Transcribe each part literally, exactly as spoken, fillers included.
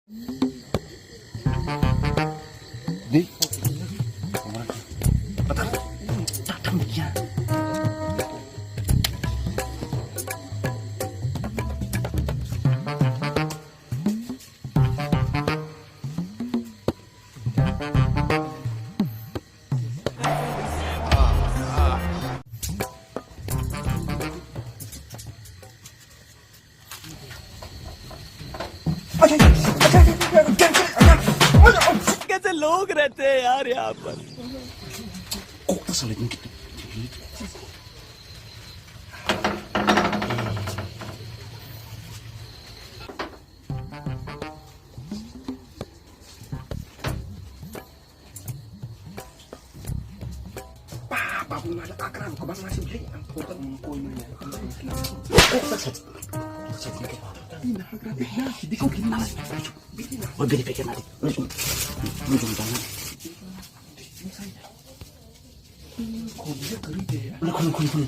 Di. कैसे लोग रहते हैं यार यहाँ पर। Ba, ba, bung ada akram, kau bang nasib deh, ang kau tak mau kau ini. Kau tak sat. Sat ni kau. Ini akram, ini sih, di kau kini nasi. Oh, beri pikir nanti. Lu, lu, lu jangan. Kau dia keri deh. Lu, kau, kau, kau.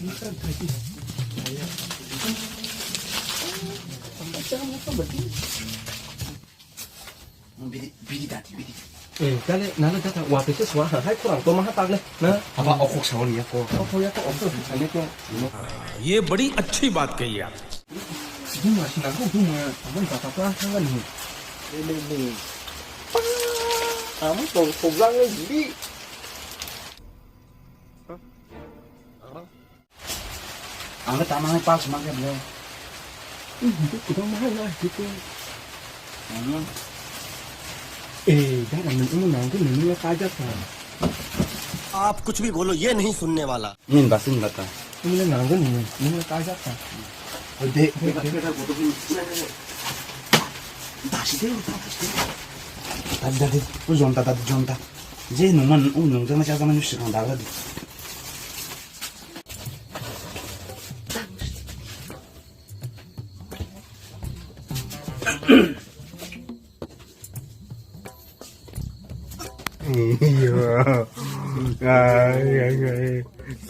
Ini akram tadi. Macam apa berarti? Bidi, bidi dati, bidi. Eh, dale, nana data, wate se swa ha, hai kurang to maha tagle, na? Aba okok sawal ya ko. Okok ya ko, okok sawal ya ko. ये बड़ी अच्छी बात कही आप। Duma, sinang ko duma, abang data to ang tanggal ni. Ini, ini. Kamu kok, kok bilang ini? Ang le tama hai pass ma khe ble. Ih, hitu kwbangma hai na hitu. Ano. Eh, dada, nwng omo nang khe nwng le kajak kha. आप कुछ भी बोलो, ये नहीं सुनने वाला। Nin basin bata. Nwng le nang khe nwng, nwng le kajak kha. De, de, de. Dasi de, dasi de. Dadi, dadi, o jonta, dadi, jonta. Je nwng man, o nwng jana cha jana ni sikang dagra di.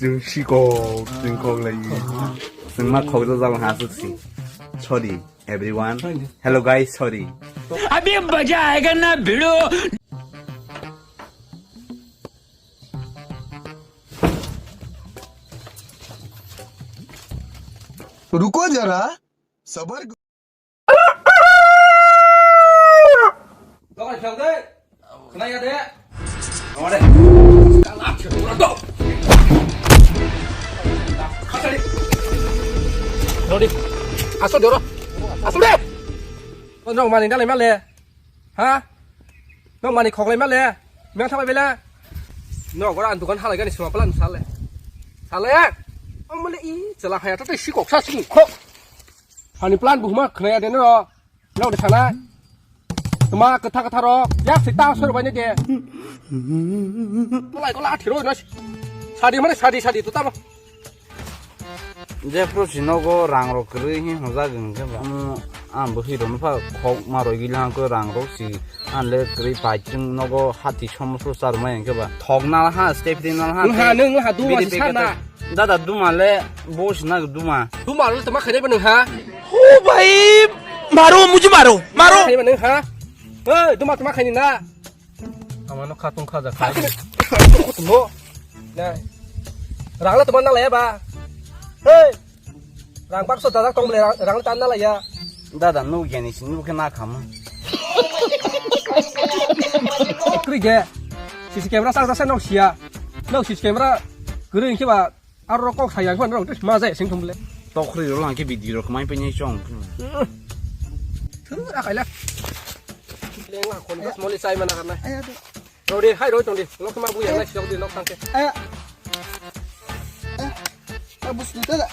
Chwng sikok, chwng kok lai. Chwng ma khokjak jalo ha swk si. Sorry, everyone. Hello guys, sorry. अभी मजा आएगा ना भिड़ो। रुको जरा, सबर। Rodi, asuk deh, oro. Asuk deh. Kau nong mani dalai male. Ha? Nong mani khoklai male. Meng thabai bela. Nong ora dukan halai gani suma pala nusale. Sale. Amole i chala haya to si kok sa si kok. Hani plan buhma khnaya de no. Nong de sana. Tuma kwtha kwtha ro. Yak sita sor bai ne de. Tulai ko la thiro no. Sadi mane sadi sadi to tamo. Jephru si nogo rang rok kwrwi hi hwnjak hwnkhe ba. Omo ang bo hiro nupha khok ma roi gila hwnkhe rang rok si ang le kwrwi pai chwng nogo hati somo so charwmai hwnkhe ba. Thok nal ha step di nal ha. Nwng ha, nwng ha, duma si sana. Dada duma le bo si na duma. Duma le tama khainai ba nwng ha. O bhai, maro, mujhe maro, maro. Khainai ba nwng ha. Oi, duma tama khaini na. Amano khatung khaja khai. Mo. Na. Rang le tama nalaya ba. Hey. Rang bakso dada tong le rang, rang le tan nalaya. Dada no geni si no khe na khama. Kri ge. C C camera sa sa no sia. No C C camera. Kri ke ba. Aro kok saya gwan rok ma jai sing thum le. Tokri rok lang ke bidi rok mai pe nyai chong. Thuru ra kaila. Leng la kon das moli sai mana karna. Ayo, ayo. Rodi hai roi tong di. Lok ma bu yang nai sok di lok tang ke. Ayo. Eh. Abus ni tada.